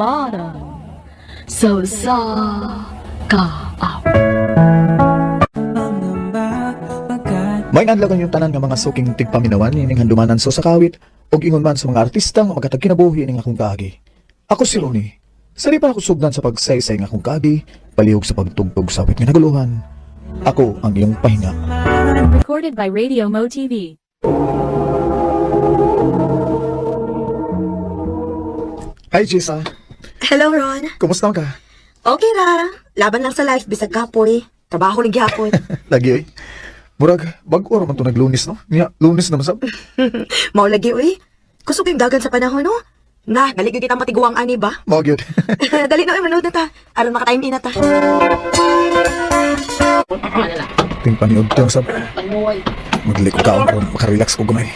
Handumanan sa usa ka May adlaw kanyong tanan nga mga suking tigpaminawan ining handumanan so sa kawit ug ingon man sa mga artista nga magatag kinabuhi ning akong kaagi. Ako si Ronnie. Sari pa ako sugdan sa pagsaysay nga akong kaagi, palihog sa pagtugtog sa awit nga naguluhan. Ako ang iyong pahinga. Recorded by Radio Mo TV. Hi Jessa, Hello, Ron. kumusta ka? Okay ra. Laban lang sa life, bisag kapoy. Trabaho lang gyapon. Lagi oy. Murag bag-o ra man to naglunis no? Nya, lunes naman sab. Mao lagi, uy. Kusog yung dagan sa panahon, no? Na, dali gyud kitang patiguang ani ba? Mao gyud. Dali na, uy, manood na ta. Aron maka-time in na ta. Ting paniod to sab. Magliko kaon karon makarelax ko gamay.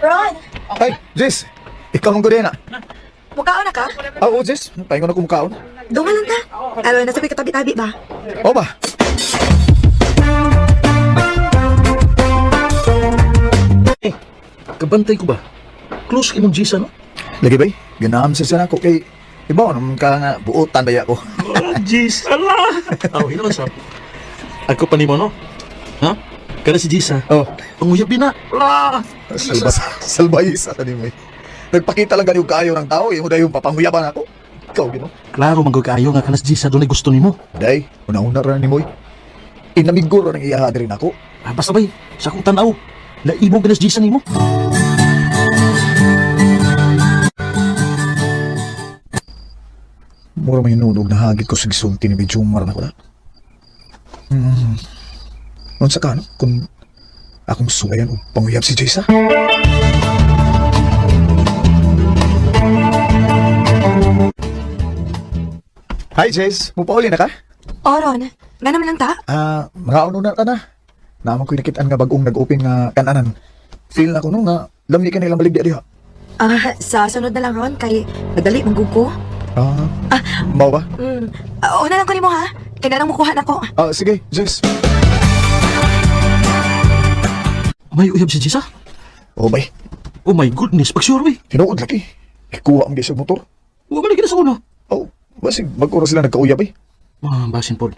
Ron, Hi, Jess. Ikaw mong gud na. mukaon na ka? Ah, oh, Jess, paingon ako mukaon. Dunga lang ta. Aron, nasa may katabi-tabi ba? O ba? Eh, kabantay ko ba? Close kay mong Gisa, no? Lagi bay, ganaam sa siya nako kay ibaw naman ka nga buotan baya ko. Oh, Gisa la! Oh, hino sa. Ako pa nimo, no? Ha? Kada si Gisa. Oh, Ang uyab din na. La! salba salbay sa tani mo. Eh. Nagpakita lang ganyo kaayo ng tao, imo dayon papanguyaban ako. Ikaw gino. Klaro man gud kaayo nga kana si Gisa dunay gusto nimo. Day, una-una ra nimo. Inamiguro ng iya diri nako. Ah, basta bay, sa akong tan-aw, naibog kana si Gisa nimo. Mura may nunog na hagit ko sa gisulti ni Bijumar na ko na. Hmm. Unsa ka no? Kung akong suwayan og panguyab si Jessa? Hi Jace, mupauli na ka? Oh, Ron. Nga naman lang ta. Ah, mga na ta na. Naman ko'y nakitaan nga bagong nag-open nga kananan. Feel na ko no nga lamni ka na ilang baligya diha. Ah, sa sunod na lang, Ron, kay nagdali manggug ko. Ah, mao ba? Ah, una lang ko nimo ha. Kay na lang mukuha na ko. Ah, sige, Jace. May uyab si Gisa? Oh, bay. Oh my goodness, pag sure bay. Tinuod lagi. Ikuha ang gisag motor. Wa man lagi na sa una. Oh, basig bag-o ra sila nagkauyab eh. Ah, basin pod.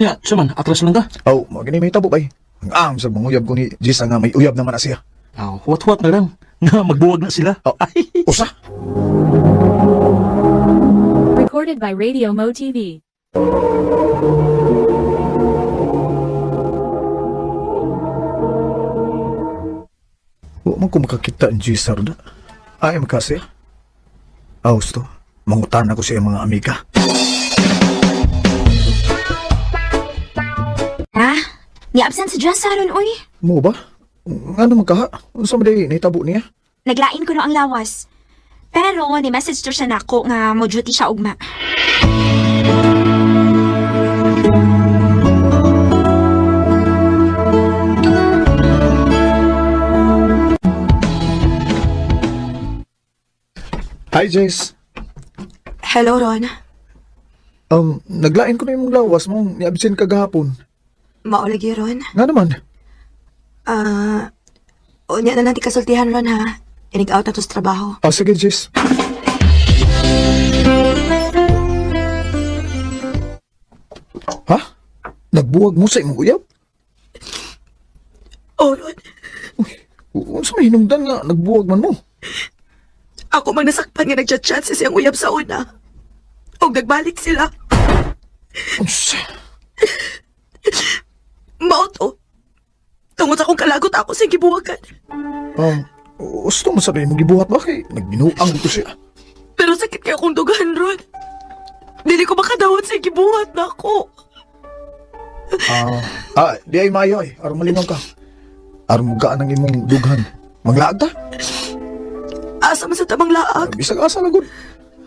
Ya, siya man, atras lang ka. Oh, mao gani may tabo bay. Ang am sa manguyab ko ni Jessa nga may uyab naman na siya. Ah, huwat-huwat na lang. Nga magbuwag na sila. Oh, Ay, usa. Recorded by Radio Mo TV. Wa man ko makakita ang Jessa ron na. Ay, makasya. Ah, gusto. Mangutan ako sa iyang mga amiga. Ha? Ni-absent si Jess aron, uy. Mo ba? Nga naman kaha? Unsa man day nahitabo niya? Naglain ko no ang lawas. Pero ni-message to siya nako nga mo duty siya ugma. Hi, Jace. Hello, Ron. Naglain ko na yung lawas mo. Ni-absent ka gahapon. Mao lagi, Ron. Nga naman. Ah, unya na lang ti kasultihan, Ron, ha. Inig-out na to sa trabaho. Ah, sige, Jace. Ha? Nagbuwag mo sa imong uyab? Oh, Ron. Unsa may hinungdan nga nagbuwag man mo? Ako mang nasakpan nga nagchat-chat sa siyang uyab sa una. Og nagbalik sila. Unsa? Mao to. Tungod sa akong kalagot ako sa gibuwagan. Um, gusto mo sabihin mo gibuhat ba kay nagbinuang ko siya. Pero sakit kayo akong dugahan, Ron. Dili ko makadawat sa gibuhat na ako. Ah, di ay maayo ay. Aron malingaw ka. Aron mo gaan ang imong dughan. Manglaag ta. Asa man sa tamang laag. Bisag asa na gud.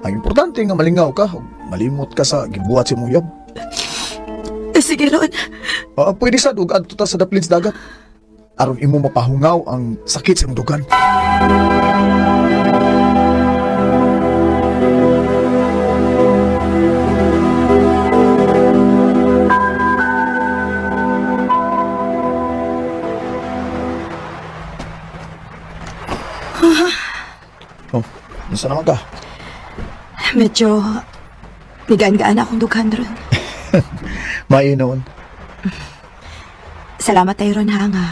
Ang importante nga malingaw ka, ug malimot ka sa gibuhat sa imong uyab. Eh, sige, Ron. Ah, pwede sad ug adto ta sa daplin sa dagat. Aron imo mapahungaw ang sakit sa imong dughan. Oh, nasa naman ka? Medyo nigaan-gaan akong dughan ron. Maayo noon. Salamat tayo ron ha nga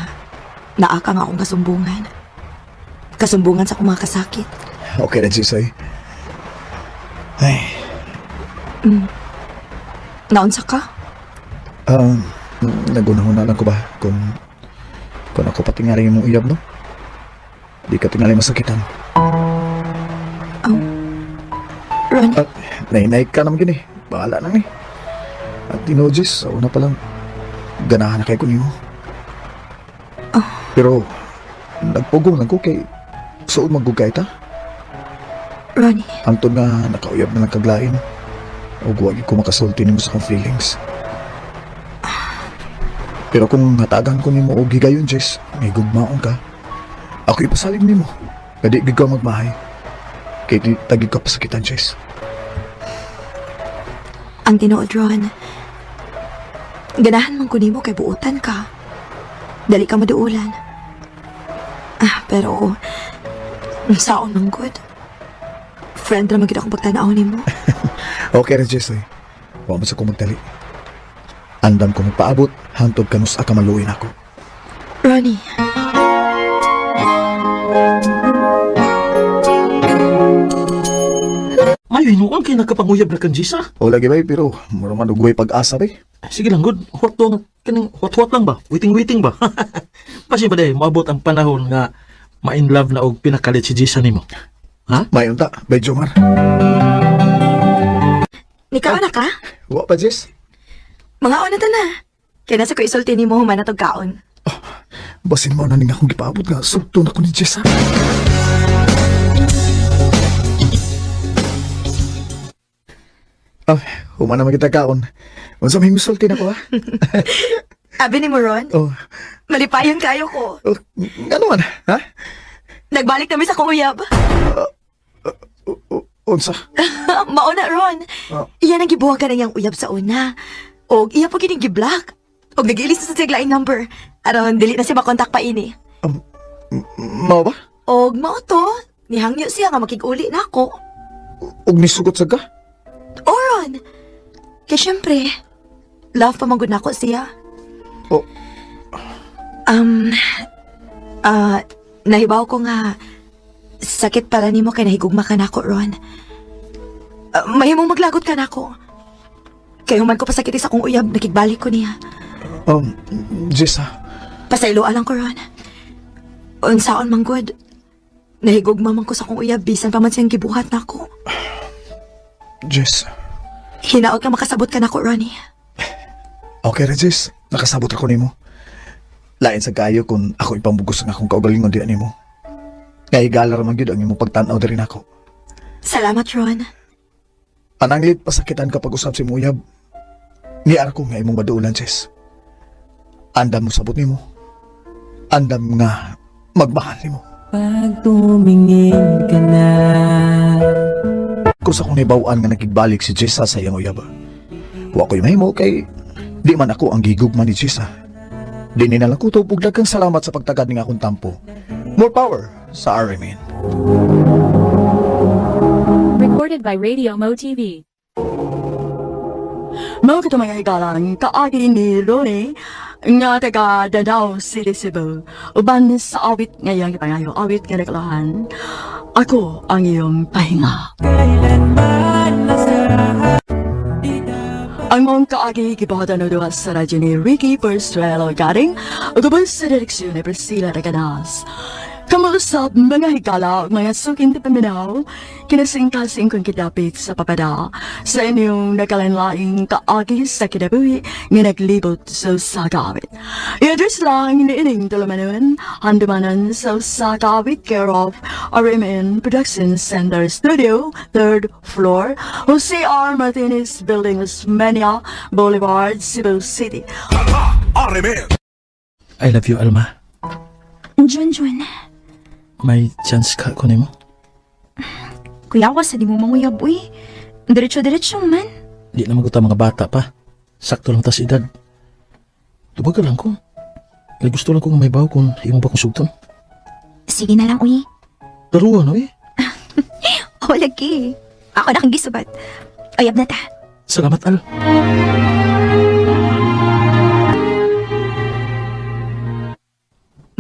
naa ka nga akong kasumbungan. Kasumbungan sa akong mga kasakit. Okay na, Jess, ay. Ay, Naunsa ka? um, nagunahuna lang ko ba kung ako patingali mong uyab, no? Di ka tingali masakitan. Ron, At nainay ka naman gini. Bahala na ni. At tinod, Jess, sa una pa lang, ganahan na kay ko nimo. Pero, nagpugong lang ko kay suod maggugay ta. Ronnie, Hangtod nga nakauyab na lang kaglain. O wag ko makasulti nimo sa akong feelings. Pero kung hatagan ko nimo og higayon, Jess, may gugmaon ka. Ako ipasalig nimo. Kadi gid ka magmahay. Kay di tagig ka pasakitan, Jess. ang tinuod Ron. Ganahan man ko nimo kay buutan ka. Dali ka maduulan. Ah, pero saon man gud. Friend ra man gid akong pagtan-aw nimo. Okay ra, Jess, eh. Wa man sa ko magdali. Andam ko magpaabot, hangtod kanus ka maluoy nako. Ronnie. Mayo hinuon kay nagkapanguyab na kang Jisa. O lagi bay, pero mura man og way pag-asa bay. Sige lang, good. Huwat to, kaning huwat-huwat lang ba? Waiting-waiting ba? Pasin ba day, moabot ang panahon nga ma-in love na og pinakalit si Jisa nimo. Ha? Mayon ta, bay Jomar. Nikaon na ka? Wa pa, Jess. Mga na ta na. Kaya nasa ko isulti nimo human na tog kaon. Basin mo na ning akong gipaabot nga sugto na ko ni Jess ha. Ah, human naman kita kaon. Unsa may musulti na ko ha? Abi ni mo Ron, Oh, malipayon kayo ko. oh, ngano man, ha? Nagbalik kami sa kong uyab. Unsa? Mauna Ron. Oh. Iya nang gibuhat ka na niyang uyab sa una. Og iya po kining giblock. Og nagiilis na sa siyang laing number. Aron dili na siya makontak pa ini. Mao ba? Og mao to, nihangyo siya nga makig-uli na ako. Og nisugot sa ka? O Ron. Kay syempre, love pa man gud nako siya. Oh, Um, ah, nahibaw ko nga, sakit para nimo kay nahigugma ka nako, Ron. Ah, mahimong maglagot ka nako. Kay human ko pasakit sa akong uyab, nakigbalik ko niya. Jess ha. Pasayloan lang ko, Ron. Unsaon man gud. Nahigugma man ko sa akong uyab, bisan pa man siyang gibuhat nako. Jess. Hinaot nga makasabot ka nako, Ronnie. Okay ra, Jess. Nakasabot ako nimo. Lain sa kayo kung ako ipambugos ang akong kaugalingon diyan nimo. Kay higala ra man gyud ang imong pagtan-aw diri nako. Salamat, Ron. Pananglit pasakitan kapag usab si Muyab. Niar ko nga imong badulan, Jess. Andam mo sabot nimo. Andam nga magmahal nimo. Pag tumingin ka na. Kung sa kong nibawaan nga nakigbalik si Jessa sa iyang uyab. Wa ko'y mahimo kay di man ako ang gigugma ni Jessa. Di ni na lang kutob ug daghang salamat sa pagtagad ning akong tampo. More power sa RMN. Recorded by Radio Mo TV. Mao kato mga higalang kaagi ni Ronnie nga taga Danao City, Cebu. Uban sa awit ngayong ipangayo, awit nga naglahan. Ako ang iyong pahinga. Kailanman nasa Ang mong kaagi gibuhatan o duha sa radyo ni Ricky Persuelo Garing ug uban sa direksyon ni Priscilla Reganas. Kamuusap mga higala ug mga suking tipaminaw, kinasingkasing kong kidapit sa papada sa inyong nagkalanlaing kaagi sa kinabuhi nga naglibot sa usagawit. I-address lang niining tulumanon, handumanan sa usagawit care of RMN Production Center Studio, 3rd floor, Jose R. Martinez Building, Osmeña Boulevard, Cebu City. I love you, Alma. Junjun, May chance ka ko nimo? kuyawa sa di mo manguyab uy. Diretso-diretso man. Di naman ko ta mga bata pa. Sakto lang tas edad. Tubagal lang ko. Kay gusto lang ko nga may bawo kung imo ba kong sugton. Sige na lang uy. Laruan, oy. O lagi. Ako na kang gisubat. Ayab na ta. Salamat, Al.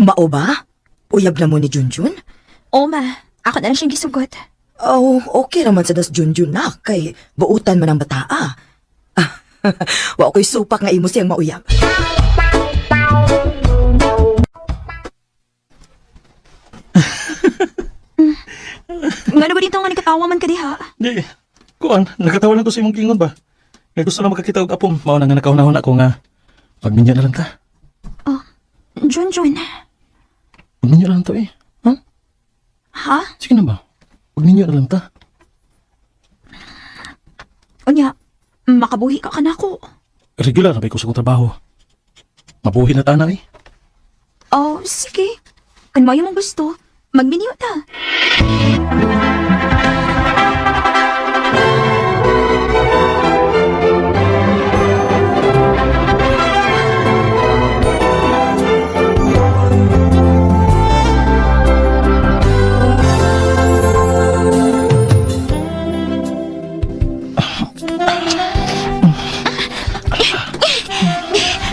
Mao ba? Uyab na mo ni Junjun? O ma, ako na lang siyang gisugot. Oh, okay naman sa das Junjun na kay buutan man ang bataa. Wa ko'y supak nga imo siyang mauyab. Ngano ba dito nga nagkatawa man ka diha? Di, kuan, nagkatawa lang ko sa imong kingon ba? Kaya gusto na makakita og apong. Mao na nga nakaunahon ako nga magminyo na lang ta. Junjun. Magminyo na lang to eh. Ha? Ha? Sige na ba? Magminyo na lang ta. Unya, makabuhi ka kanako. Regular na ba ko sa akong trabaho? Mabuhi na tana eh. Oh, sige. Kung mo mong gusto, magminyo ta.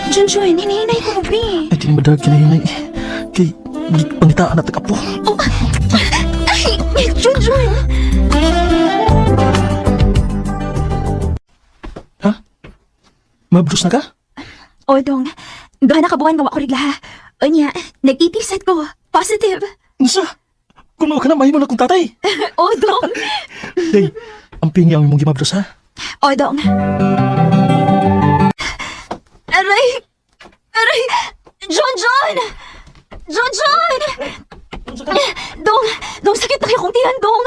Junjun, hinihinay ko ba? Ay, di na madag kinahinay. Kay, pangitaan na tag-apo. Oh, ay, Junjun! Ha? Mabdos na ka? O, dong. Duha na kabuan gawa ko rigla. Unya, nag-itisat ko. Positive. Nasa? Kung mao ka na, mahimo na kong tatay. O, dong. Day, ang pingi ang imong gimabdos ha? O, dong. Aray! Aray! John John! John John! Dong! Dong, sakit na kayo kong tiyan, dong!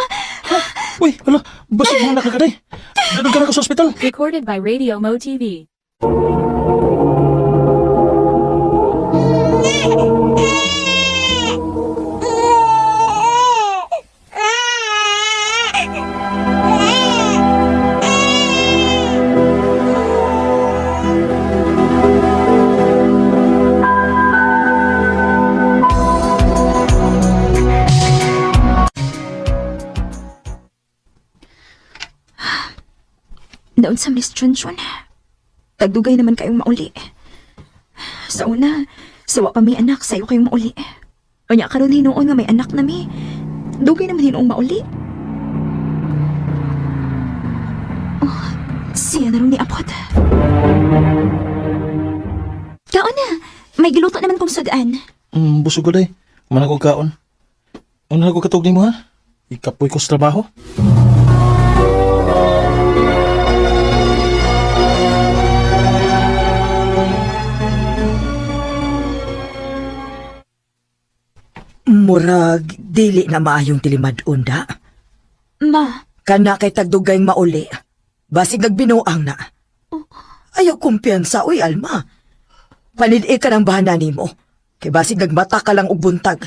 Uy, hala, basig mo na ka day. Dadong ka na ko sa ospital. Recorded by Radio Mo TV. Naon sa Miss Chunchun. Tagdugay naman kayong mauli. Sa una, sawa pa may anak, sayo kayong mauli. Unya karon hinuon nga may anak na mi. Dugay naman hinuong mauli. Oh, siya na rin ni Apot. Kaon na, may giluto naman kong sudan. Busog ko day. Mana ko kaon. Ano na ko katog nimo ha? Ikapoy ko sa trabaho. Murag dili na maayong tilimad-on da. Ma, Kana kay tagdugay mauli. Basig nagbinuang na. Ayaw kumpiyansa, uy, Alma. Panid-i ka ng bahana nimo. Kay basig nagmata ka lang og buntag.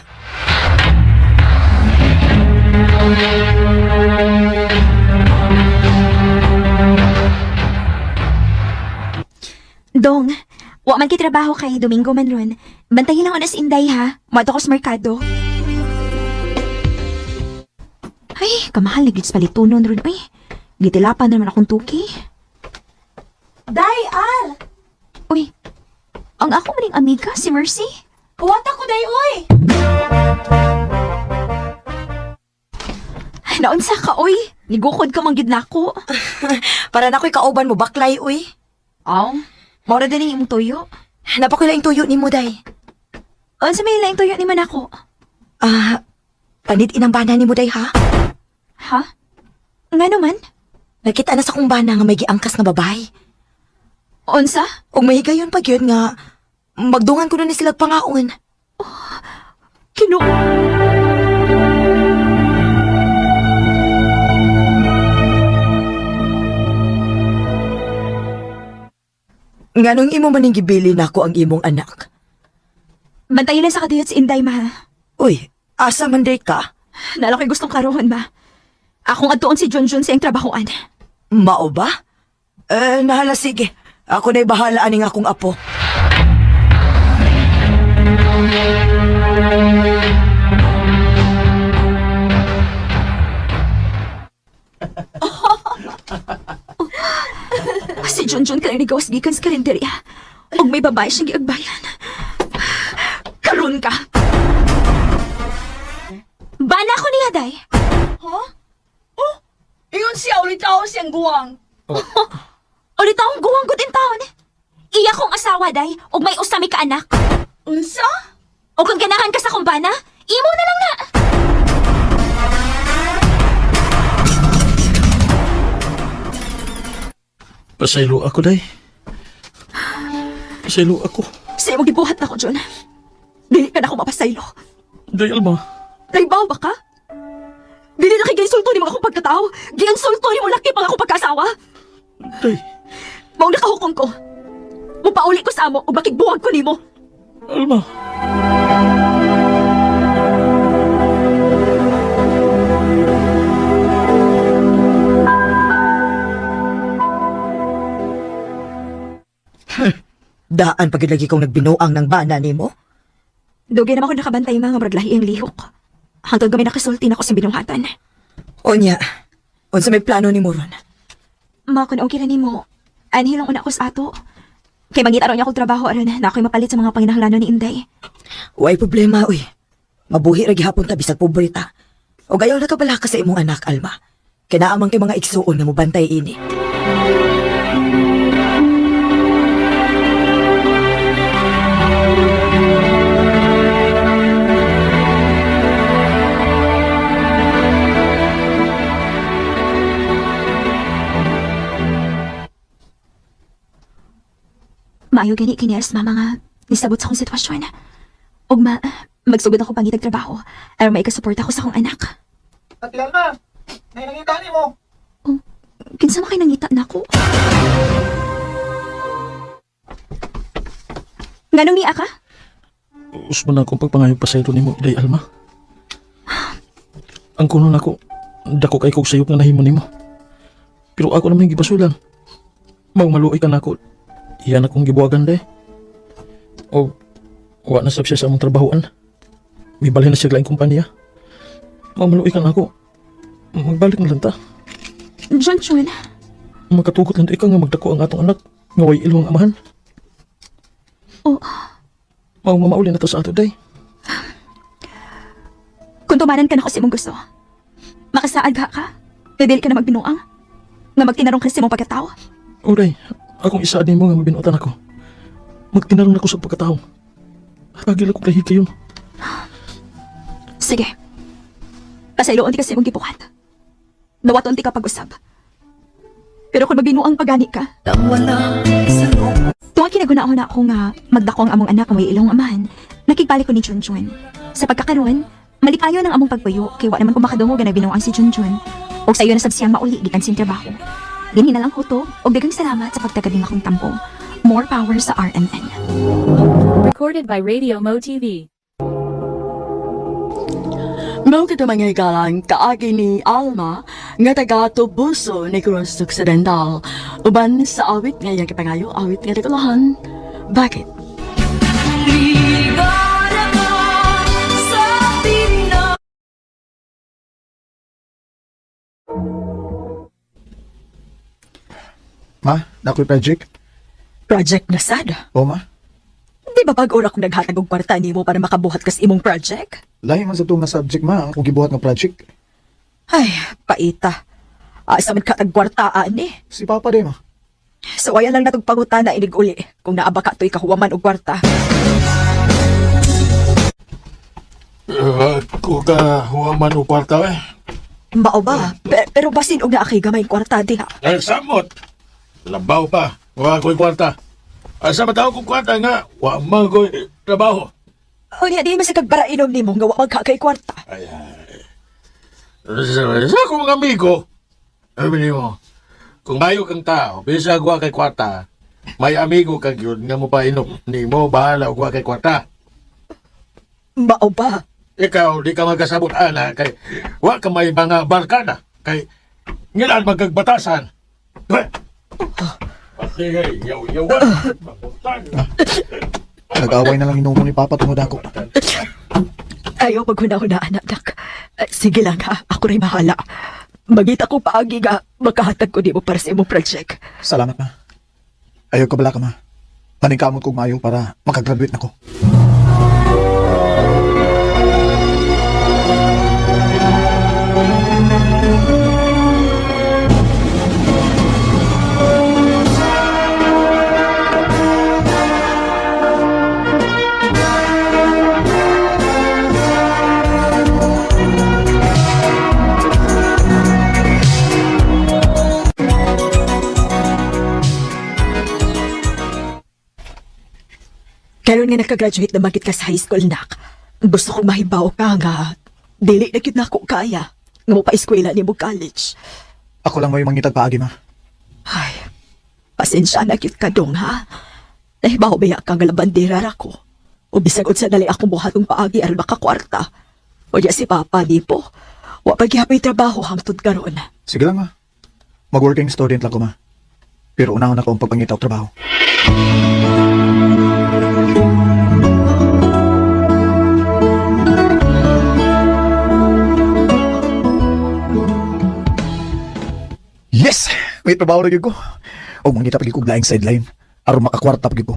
Dong, wa man kay trabaho kay Domingo man ron. Bantayin lang ako na si Inday ha. Moadto ko sa merkado. Ay, kamahal na gid sa palitunon ron uy. Gitilapan naman akong tuki. Day, Al! Uy, ang ako maning amiga si Mercy. Kuwata ko, day, uy! Naunsa ka uy. Nigukod ka man gid nako. Para na ko'y kauban mo, baklay, uy. Aw, mao ra din imong tuyo. Napakulay ang tuyo ni mo, day. Unsa may laing tuyo ni man ako? Ah, panid inang bana ni mo, day, ha? Ha? Ngano man? Nakita na sa kong bana nga may giangkas nga babae. Unsa? Ug mahigayon pag yun nga, magdungan ko na ni sila pangaon. Kinu Nganong imo maning gibili nako ang imong anak? Bantayin lang sa kadiyot si Inday ma. Uy, asa man day ka? Nala ko'y gustong karoon ba? Akong adtuon si Junjun sa iyang trabahoan. Mao ba? Eh, nahala sige. Ako na'y bahala aning akong apo. Siya ni gawas gikan sa karinderya. Og may babae siyang giagbayan. Karon ka! Bana ko niya, day! Huh? Oh, ingon siya ulit ako siyang guwang. Ulit akong guwang gud in taon. Iya kong asawa, day, og may usami ka anak. Unsa? O kung ganahan ka sa kumbana, imo na lang na. Pasaylo ako, day. Pasaylo ako. Sa imong gibuhat na ko, John. Dili ka na ako mapasaylo. Day, Alma. Naibaw ba ka? Dili na kay giinsulto ni mga akong pagkatao. Giinsulto ni mo laki pang akong pagkaasawa. Day, Mao nakahukom ko. Mupauli ko sa amo ug makigbuwag ko nimo. Alma. Daan pagid lagi kong nagbinuang ng bana nimo. Dugay naman ako nakabantay mga murag lahi ang lihok. Hangtod kami nakasulti na ako sa binuhatan. Unya, unsa may plano nimo ron? Ma, kung okay ra nimo, anhi lang una ko sa ato. Kay mangita raw niya akong trabaho aron na ako'y mapalit sa mga panginahanglanon ni Inday. Way problema, uy. Mabuhi ra gihapon ta bisag pobre ta. O gayaw na ka pala ka sa imong anak, Alma. Kay naa man kay mga igsuon nga mobantay ini. Maayo gani kay Nels, mama nga nisabot sa akong sitwasyon. Ug ma, magsugod ako pangitag trabaho aron maikasuporta ko sa akong anak. Ate Alma, may nangita nimo. Oh, kinsa man kay nangita nako? Nganong niya ka? Usman na akong pagpangayo pasaylo nimo, Day Alma. Ang kuno nako, dako kay kog sayop nga nahimo nimo. Pero ako naman gibasulan. Mao maluoy ka nako. Iyan akong gibuwagan day. O wa na sab siya sa among trabahoan. Mibalhin na siya laing kumpanya. Mao maluoy ka nako. Magbalik na lang ta. John John, Magkatugot lang ikaw nga magdako ang atong anak nga way ilong amahan. Oh. Mao mamauli na to sa ato day. Kung tumanan ka na ko sa imong gusto, makasaad ka ka, na dili ka na magbinuang, nga magtinarong ka sa imong pagkatao. Uray, akong isa din mo nga mabinuatan ako. Magtinarong ako sa pagkatao. Hatagil ako lahi kayo. Sige. Pasayloon ti ka sa imong gibuhat. Dawaton ti ka pag-usab. Pero kung magbinuang pagani ka, tuwang kinaguna na ako nga magdako ang among anak ang may ilong amahan, nakigbalik ko ni Junjun. Sa pagkakaroon, malikayo ng among pagpuyo kay wa naman ko makadungog nga nagbinuang si Junjun. Og sayo na sab siya mauli gikan sin trabaho. Dinhi na lang ko to, og daghang salamat sa pagtagad akong tampo. More power sa RMN. Recorded by Radio Mo TV. Mao kito mga higalang kaagi ni Alma nga taga Tubuso ni Cruz Occidental. Uban sa awit nga iyang kipangayo, awit nga tagulahan. Bakit? Ma, nakoy project. Project na sad. O ma, Di ba pag ora kong naghatag og kwarta nimo para makabuhat kas imong project? lahi man sa itong nga subject ma, ang akong gibuhat nga project. Ay, paita. Asa man ka tag kwarta ani. Si Papa day ma. So ayan lang natog pangutana inig uli kung naa ba ka to'y kahuwaman og kwarta. Ako ka huwaman o kwarta eh. Mao ba? Pero basin og naa kay gamay kwarta diha. Eh, samot. Labaw pa. Wa ko'y kwarta. Asa ba tao kong kwarta nga? Wa man ko'y trabaho. Unya di man sa kagbarainom nimo nga wa man ka kay kwarta. Ay, ay. Sa akong mga amigo, sabi nimo, kung mayo kang tao, bisag wa kay kwarta, may amigo kag yun nga mo painom nimo, bahala og wa kay kwarta. Mao ba? Ikaw, di ka magkasabot ana kay wa ka may mga barkada kay ngilan magkagbatasan. Weh! Pati kay yaw yaw. Nag-away na lang inumo ni Papa tungod ako. Ayaw maghuna-huna anak dak. Sige lang ha, ako rin bahala. Magita ko paagi nga makahatag ko nimo para sa imong project. Salamat ma. Ayaw ka bala ka, ma. Maningkamot kog maayo para makagraduate na ko. Karon nga nakagraduate na magit ka sa high school, nak. Gusto kong mahibaw ka nga. Dili na gyud nako kaya. Nga mo pa-eskwela nimo college. Ako lang may mangitag paagi, ma. Ay, pasensya na gyud ka dong, ha? Nahibaw ba ka nga labandera ra ko? O bisag unsa dali akong buhatong paagi aron makakwarta. O di si Papa di po. Wa pa gihapoy trabaho hangtod karon. Sige lang, ma. Mag-working student lang ko, ma. Pero unahon ako ang pagpangita og trabaho. Yes! May trabaho na gyud ko. Og mangita pag ko laing sideline aron makakwarta pag ko.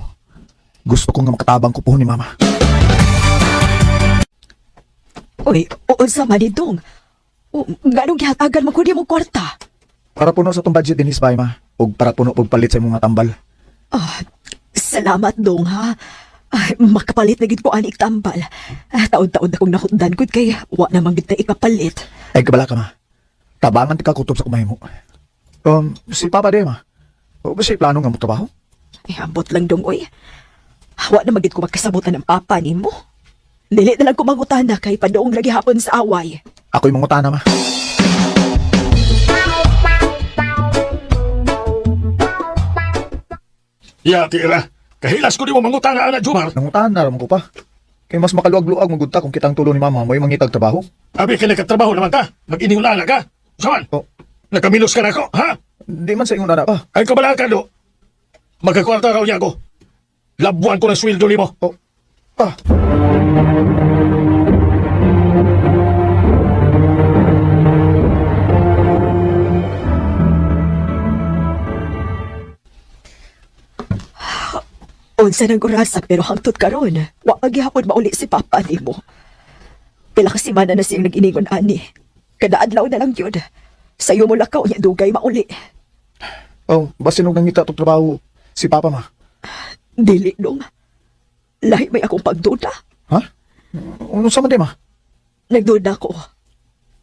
Gusto ko nga makatabang ko po ni mama. Uy, unsa man ni dong? O, Nganong gihatagan man ko nimo kwarta? Para puno sa tong budget dinhi sa bahay, ma. Og para puno pagpalit sa imong mga tambal. Ah, salamat dong ha. Ay, makapalit na gid ko ani tambal. Ah, taon-taon akong nahutdan gud kay wa na man gid ta ikapalit. Ay, kabala ka, ma. Tabangan ti ka kutob sa kumahimo. Si Papa de, ma. O ba siya plano nga mo trabaho? Ay, ambot lang dong oy. Wa na magid ko magkasabutan ng papa nimo. Dili na lang ko mangutana kay padoong lagi hapon sa away. Ako'y mangutana, ma. Ya, tira. Kahilas ko di mo mangutana ana, Jumar. Nangutana na raman ko pa. Kay mas makaluag-luag magudta kung kitang tulo ni mama mo'y mangitag trabaho. Abi ka nagkatrabaho naman ka. Mag-iniwala ka. Saman, O, nakamilos ka na ako, ha? di man sa ingon na pa. Ay kabala ka, do. Magkakwarta raw niya ako. Labuan ko ng sweldo nimo. O, pa. Unsa nang orasa pero hangtod karon, wa pa gihapon mauli si papa nimo. Pila ka semana na siyang nag-iningon ani. Kada adlaw na lang yun. Sayo mo lakaw niya dugay mauli. Oh, basin og nangita tog trabaho si Papa, ma. Dili dong. Lahi may akong pagduda. Ha? Ano sa man di, ma? Nagduda ko.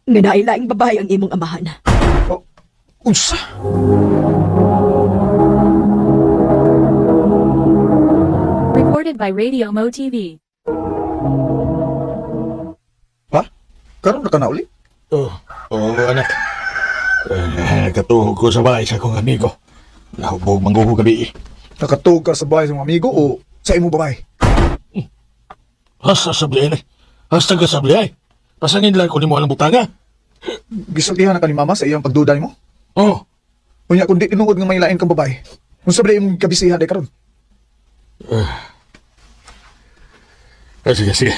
Nga nailaing babae ang imong amahan. O, unsa? Recorded by Radio Mo TV. Ha? Karon na ka na uli? Oh, oh anak. Eh, katuhog ko sa bahay sa akong amigo. Nahubog mangguho gabi. Nakatug ka sa bahay sa mga amigo o sa imong babae? Hasta sabli eh. Hasta ka sabli ay. Pasangin lang ko nimo alang butanga. Gisultihan na ka ni mama sa iyang pagduda nimo? Oh, Unya kung di tinuod nga may lain kang babae. Unsa ba imong kabisihan day karon? eh, sige, sige.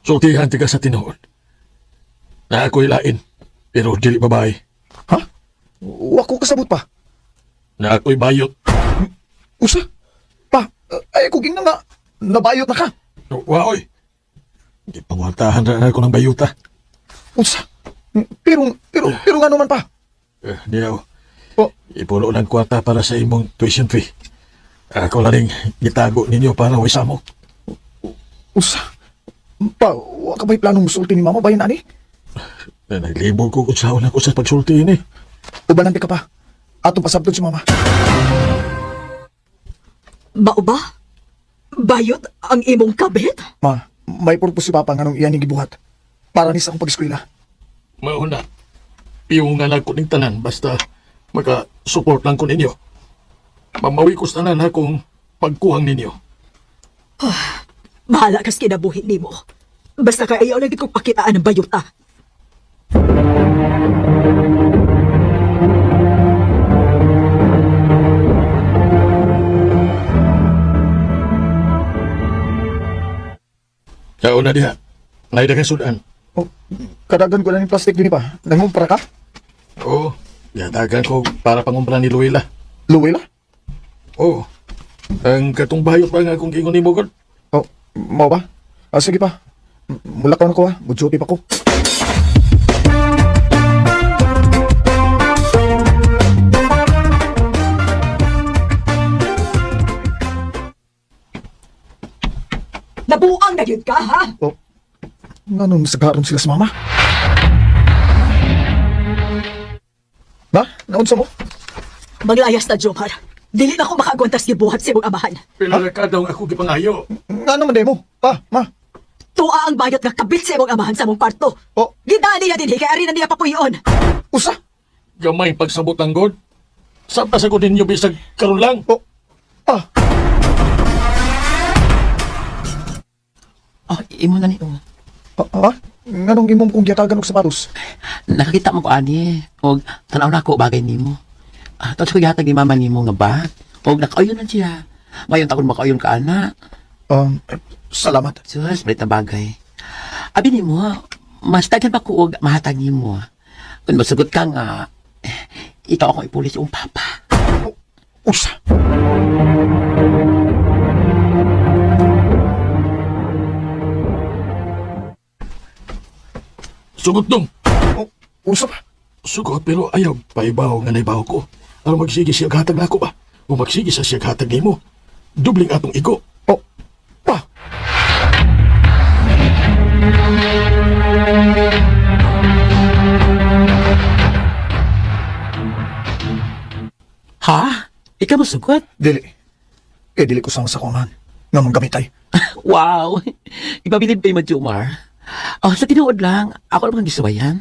Sultihan ti ka sa tinuod. Na ako'y lain, pero dili babae. Ha? Wa ko kasabot pa. Na ako'y bayot. Usa? Pa, ay kung ingna nga nabayot na ka. Waoy. Di pangwartahan na ako ng bayuta. Unsa? Pero pero pero nga naman pa. Eh, di ako. Oh, Ipuno ng kwarta para sa imong tuition fee. Ako lang rin gitago ninyo para way samo. usa. Pa, wa ka ba'y planong musulti ni mama bayan ani? Eh, naglibog ko kung saan ako sa pagsulti ini. Ubanan ka pa. Atong pasabton si mama. Mao ba? Bayot ang imong kabit? Ma, may purpose si papa nganong iyan yung gibuhat. Para ni sa akong pag-eskwela. Mauna. Piyungan ako ning tanan basta maka-support lang ko ninyo. Mamawi ko sa tanan akong pagkuhang ninyo. Bahala kas kinabuhi nimo. Basta kay ayaw lagi kong pakitaan ang bayot ah. Kauna diha. Naida kang sudan. Oh, kadagan ko na yung plastic din pa. Nangumpra ka? Oo. Yatagan ko para pangumpra ni Luila. Luwila? Oh. Ang katong bayot pa nga akong giingon nimo god. Oh, mao ba? Ah, sige pa. Mulakaw na ko ha. Mujuti pa ko. Nabuang na gyud ka, ha? Oh, nganong sagaron sila sa mama? Ma, naunsa mo? Maglayas na, Jomar. Dili na ko makaagwantas gibuhat sa imong amahan. Pila ra ka daw ang ako gipangayo. Nga naman mo? Pa, ma. Tuwa ang bayot nga kabit sa imong amahan sa among kwarto. Oh. Gidaan niya dinhi kay ari na niya papuyon. Usa? Gamay pagsabot ang god. Sabta sa ko ninyo bisag karon lang. Oh, ah. Oh, imo na ni. Ah, ah? Nganong imong kong giyatagan og sapatos? Nakakita mo ko ani. Og tanaw na ako bagay nimo. Ah, tapos ko gihatag ni mama nimo nga ba? Og nakauyon na siya. Mayon takon makauyon ka ana. Salamat. Sus, malit na bagay. Abi nimo, mas daghan pa ko og mahatag nimo. Kung masugot ka nga, eh, ikaw akong ipulis yung papa. Usa. Sugot dong. Oh, usa pa. Sugot pero ayaw paibaw nga naibaw ko. Aron magsige siya hatag nako ba? O magsige sa siya hatag nimo. Dubling atong igo. Oh, pa. Ha? Ikaw masugot? Dili. Eh, dili ko sama sa kumahan. Nga mong gamitay. Wow! Ipabilib kay Majumar. Oh, sa tinuod lang, ako lang ang gisuwayan.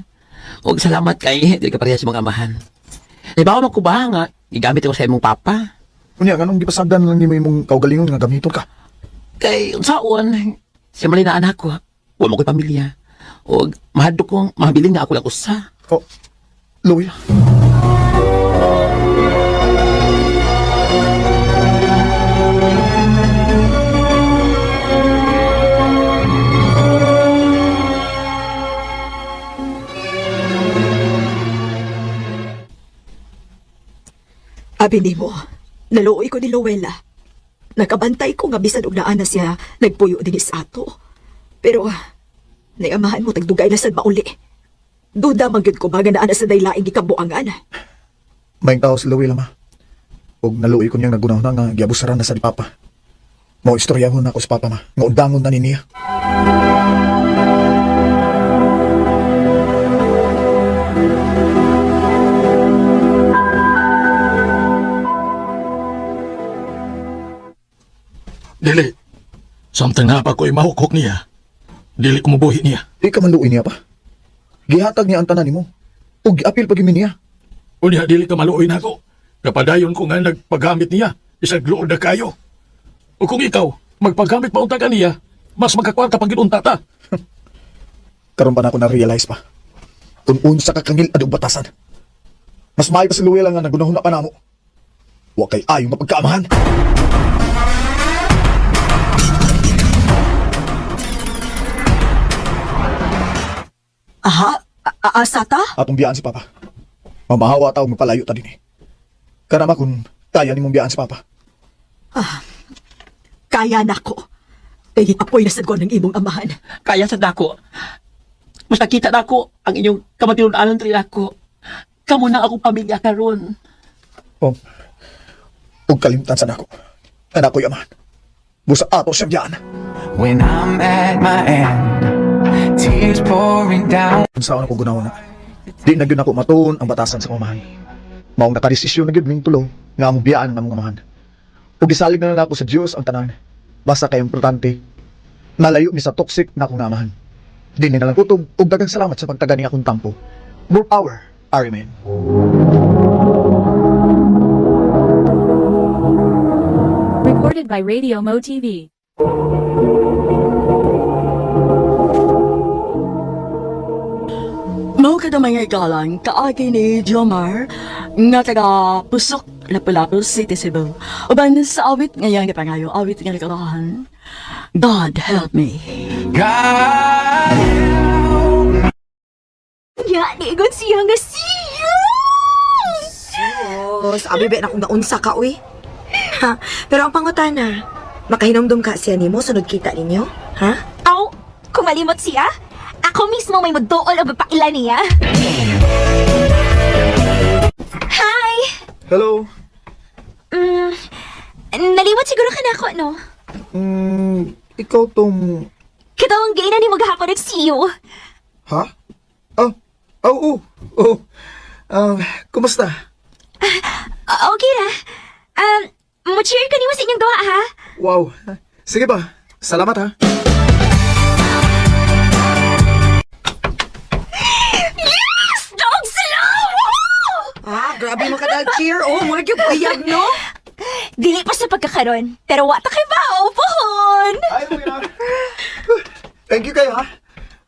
Og salamat kay dili ka pareha sa mga amahan. Naibaw man ko ba nga gigamit ko sa imong papa? Unya, nganong gipasagdan lang nimo imong kaugalingon nga gamiton ka? Kay unsaon, siya mali na anak ko. Wa mo ko'y pamilya. Og mahadlok kong mahabilin nga ako lang usa. Oh, Luya. Abi nimo, naluoy ko ni Luella. Nakabantay ko nga bisan og naa na siya nagpuyo dinhi sa ato. Pero naiamahan mo tagdugay na sad mauli. Duda man gyud ko ba nga naa na sa daylaing gikabuangan. Maing tao si Luya ma. Og naluoy ko niyang nagunaw na nga giabusaran na sa ni Papa. Mao istoryahon na ako sa Papa ma. Nga undangon na ni niya. Dili. Samtang na pa ko'y mahukhok niya. Dili ko mabuhi niya. Di ka man luoy niya pa. Gihatag niya ang tanan nimo. Og giapil pag niya. Unya dili ka maluoy nako. Kapadayon ko nga nagpagamit niya, isang luod na kayo. O kung ikaw, magpagamit pa unta ka niya, mas magkakwarta pag unta ta. Karon pa na ako na-realize pa. Kung unsa ka kangil adog batasan. Mas maayo pa si Luya lang nga nagunahon na pa namo. Wa kay ayo nga pagkaamahan. Aha, asa ta? Atong biyaan si Papa. Mamahawa ta og magpalayo ta dinhi. Kana ma kung kaya nimong biyaan si Papa. Kaya nako. Kay apoy na sad ko ng imong amahan. Kaya sa dako. Mas nakita nako ang inyong kamatinud-anon tri nako. Kamo na akong pamilya karon. Oh. Ug kalimtan sa nako. Anak ko'y amahan. Busa ato siyang biyaan. When I'm at my end, tears pouring down. Unsaon ako gunaw na. Di na gyud nako matuon ang batasan sa amahan. Maong nakadesisyon na gyud ming tulo nga among biyaan ang among amahan. Ug gisalig na lang nako sa Dios ang tanan. Basta kay importante nalayo mi sa toxic na akong amahan. Di na lang kutob ug daghang salamat sa pagtaga ni akong tampo. More power, Arimen. Recorded by Radio Mo TV. Mao ka mga igalang kaagi ni Jomar nga taga Pusok, Lapu-Lapu City, Cebu. Uban sa awit ngayang gipangayo, awit nga nagkarahan. God help me. God Ya, niingon siya nga siya! Sus, abi ba na kung naunsa ka, uy. Ha, pero ang pangutana, makahinomdom ka siya nimo sunod kita ninyo? Ha? Aw, kung malimot siya, ako mismo may magdool o magpaila niya. Hi! Hello. Mm, nalimot siguro ka na ako, no? Ikaw tong... Katawang gay na ni maghapon nag-see you. Ha? Oh, oh, oh, oh. Kumusta? Okay na. Mo-cheer ka nimo sa inyong gawa, ha? Wow. Sige ba? Salamat ha. Yes! Dog sila! Woo! Ah, grabe makadal cheer. Oh, mura gyud uyab no. Dili pa sa pagkakaron, pero wa ta kay bao, pohon! Ay, Rowena. Thank you kayo ha.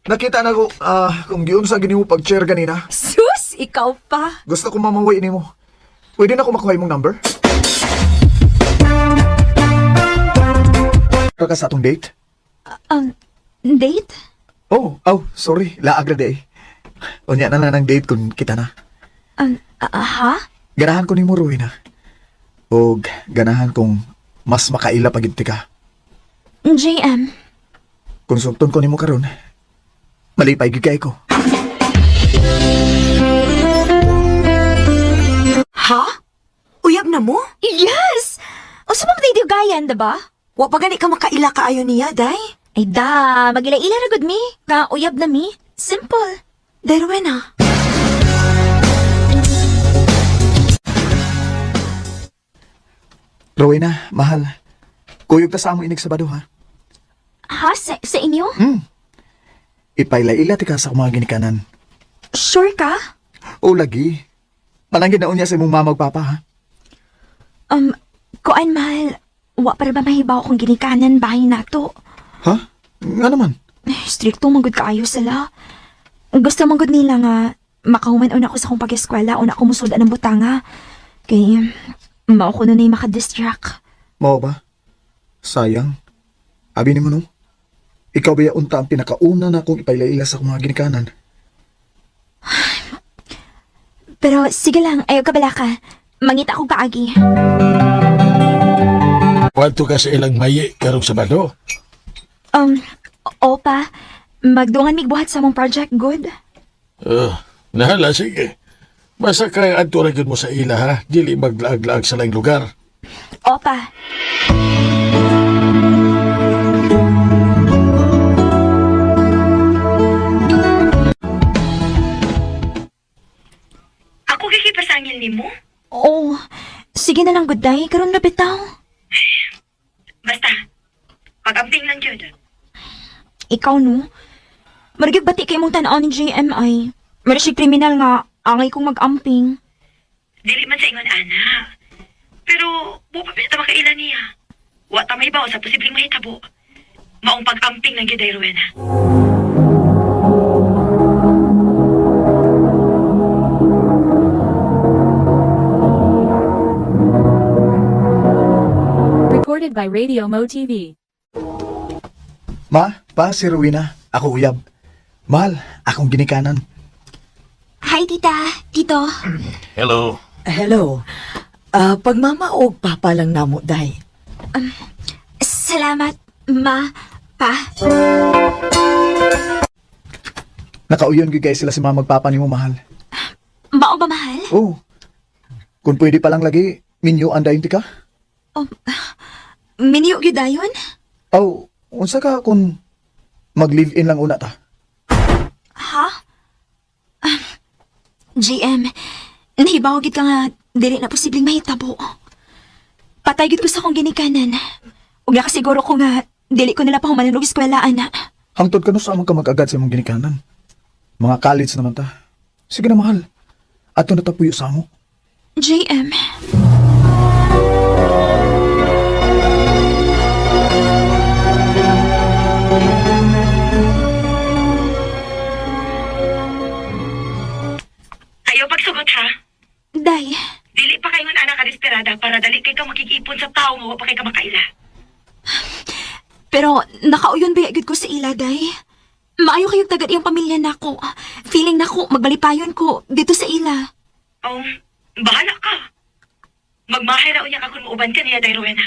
Nakita na ko kung giun sa gini mo pag-chair ganina. Sus, ikaw pa. Gusto ko mamawi nimo. Pwede na ko makuha imong number? Ka sa atong date? Date? Oh, oh, sorry. Laag na day. Unya na lang ang date kung kita na. Ha? Ganahan ko nimo Rowena. Og ganahan kong mas makaila pag ka. JM, Konsulton ko nimo karon. Malipay gyud kay ko. Ha? Uyab na mo? Yes! O sa mga gayan, diba? Wa pa gani ka makaila kaayo niya, day. Ay da, magila-ila ra gud mi. Nga uyab na mi. Simple. Day Rowena. Rowena, mahal. Kuyog ta sa among inig Sabado ha. Ha? Sa inyo? Ipayla-ila ti ka sa akong mga ginikanan. Sure ka? O lagi. Mananggid na unya sa imong mama ug papa ha. Kuan mahal, wa para ba mahibaw kung ginikanan bahay nato? Ha? Nga naman. Eh, stricto man gud kaayo sila. Gusto man gud nila nga makahuman una ko sa akong pag-eskwela, una ko musuda ng butanga. Kay mao ko na na'y makadistract. Mao ba? Sayang. Abi nimo no. Ikaw ba unta ang pinakauna na akong ipayla-ila sa akong mga ginikanan? Pero sige lang, ayaw ka bala ka. Mangita akong paagi. Kwanto ka sa ilang mayi karong Sabado? Opa, magdungan migbuhat sa mong project, good? Nahala, sige. Basta kaya adto ra gyud mo sa ila ha, dili maglaag-laag sa laing lugar. Opa. Ako kikipasangil nimo? Oo. Sige na lang, good day. Karon na bitaw. Basta, pag-amping lang gyud. Ikaw, no? Marigig bati kay mong tanaw ni JMI. Mara siya kriminal nga, angay kong mag-amping. Dili man sa ingon ana. Pero wa pa ta makaila niya. Wa ta mahibaw sa posibleng mahitabo. Maong pag-amping lang gyud ay Rowena. Recorded by Radio Mo TV. Ma, pa si Rowena, ako uyab. Mahal, akong ginikanan. Hi, tita. Tito. Hello. Hello. Ah, pagmama og papa lang namo, day. Salamat, ma, pa. Nakauyon gyud kay sila si mama magpapa nimo mahal. Mao ba, mahal? Oh. Kung pwede pa lang lagi, minyo andayon ti ka? Oh, minyo gyud dayon? Aw, unsa ka kung mag-live-in lang una ta? Ha? GM, nahibaw gid ka nga dili na posibleng mahitabo. Patay gid ko sa akong ginikanan. Ug nakasiguro ko nga dili ko nila pa humanan og eskwela ana. Hangtod ka no sa among ka mag-agad sa imong ginikanan. Mga college naman ta. Sige na mahal. Ato na tapuyo sa amo. JM. Ayaw pagsugot ha. Day, Dili pa kayo ana ka desperada para dali kay ka makikipon sa tao nga wa pa kay ka makaila. pero nakauyon ba gid ko sa ila, day? Maayo kayo tagad iyang pamilya nako. Feeling nako magbalipayon ko dito sa ila. Oh, bahala ka. Magmahay ra unya ka kung muuban ka niya, Day Rowena.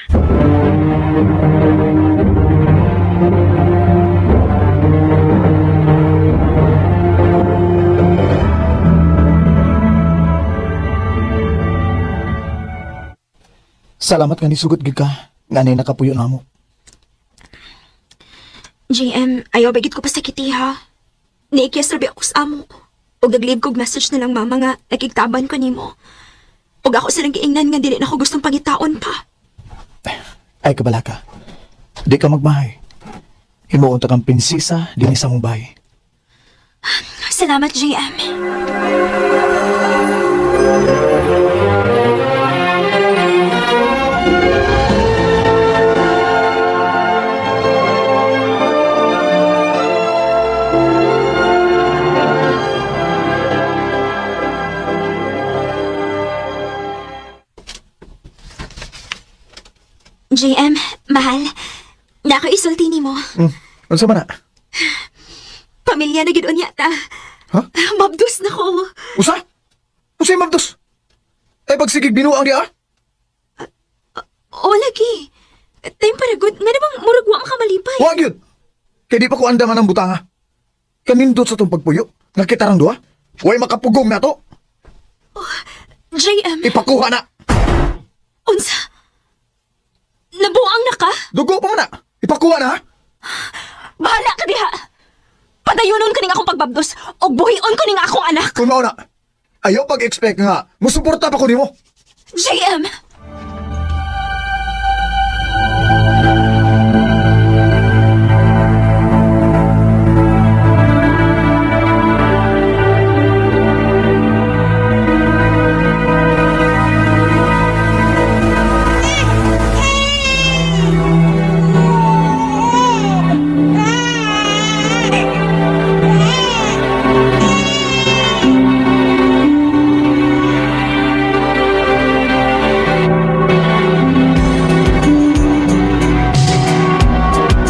Salamat nga nisugot gid ka. Nga nay nakapuyo namo. JM, ayaw bagit ko pasakiti ha. Niikyas rabi ako sa amo. Og nag-leave kog message na lang mama nga nakigtaban ko nimo. Og ako silang giingnan nga dili na ako gustong pangitaon pa. Ay kabala ka. Di ka magmahay. Himuon ta kang prinsesa dinhi sa mong bahay. Salamat, JM. JM, mahal. Nako isulti nimo. Unsa man na? Pamilya na gid unya ta. Ha? Mabdus na ko. Usa? Usa mabdos? Eh pagsigig binuang di ah? O lagi. Time para good. Nga namang murag wa makamalipay. Wa gyud. Kay di pa ko andaman ang butanga. Kanindot sa tong pagpuyo. Nga kita rang duha. Way makapugong na to. JM, Ipakuha na. unsa? Nabuang na ka? Dugo pa man na. Ipakuha na ha. Bahala ka diha. Padayonon ko ning akong pagbabdos o buhion ko ning akong anak. Kung mao na. Ayaw pag-expect nga. Musuporta pa ko nimo. JM!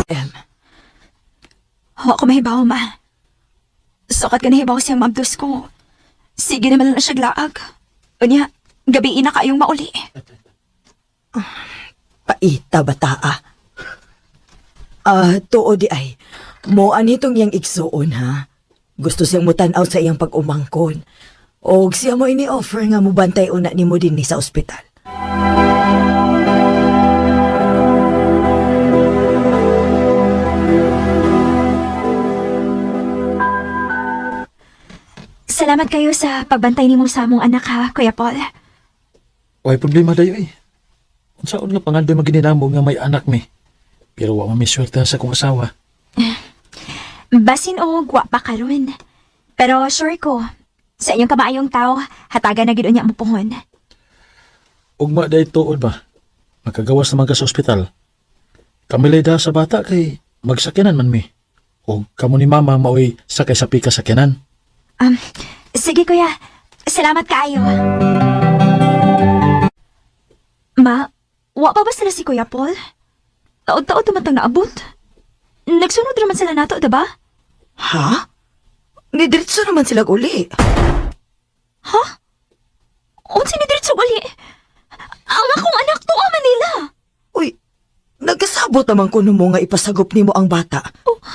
Em, Wa ko mahibaw, ma. Sukat ka nahibaw siyang mabdos ko. Sige naman lang siya glaag. Unya, gabi na kayong mauli. Paita bataa. Ah, tuo di ay. Mo anitong iyang igsuon ha. Gusto siyang mutanaw sa iyang pag-umangkon. Og siya mo ini-offer nga mubantay una nimo dinhi sa ospital. Salamat kayo sa pagbantay nimo sa among anak ha, Kuya Paul. Way problema dayo eh. Unsaon nga pangandoy magininamo nga may anak mi. Pero wa man mi swerte sa akong asawa. Basin og wa pa karon. Pero sure ko, sa inyong kamaayong tao, hatagan na gid unya mo puhon. Ugma day tuod ba? Makagawas naman ka sa ospital. Kamilay da sa bata kay magsakyanan man mi. O kamo ni mama maoy sakay sa pika sakyanan. Sige kuya, salamat kaayo. Ma, wa pa ba sila si Kuya Paul? Taod-taod naman tang naabot. Nagsunod naman sila nato, diba? Ha? Nidiretso naman sila uli. Ha? Unsa ni diretso uli? Ang akong anak to Manila. Uy, nagkasabot naman kuno mo nga ipasagop nimo ang bata.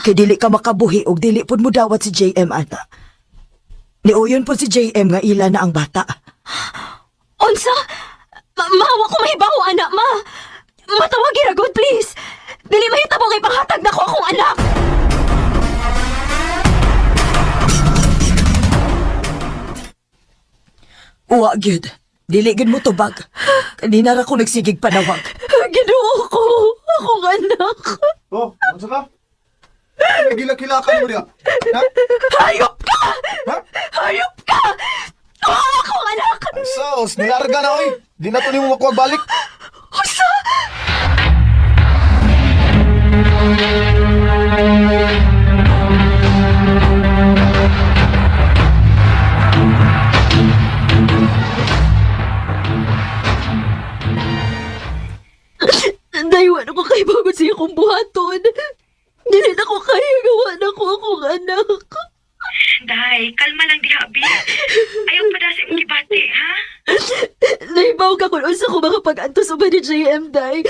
Kay dili ka makabuhi og dili pud mo dawat si JM ana. Niuyon pud si JM nga ila na ang bata. Unsa? Ma, ma wa ko mahibaw anak, ma. Matawag ra good, please. Dili mahitabo kay panghatag nako akong anak. Uwa gyud. Dili gyud mo tubag. Kanina ra ko nagsigig panawag. Ginoo ko, akong anak. Oh, unsa ka? Nagila-kila ka mo diha. Ha? Hayop ka! Ha? Hayop ka! Oh, akong anak! Sos, nilarga na oy. Di na to nimo makuha balik. Unsa? Daywan ako kay bago siya kong buhaton. Dili na ko kaya gawa na ko akong anak. Day, kalma lang diha, Bi. Ayaw pa da sa imong gibati, ha? Naibaw ka kung unsa ko makapag-antos uban ni JM, day.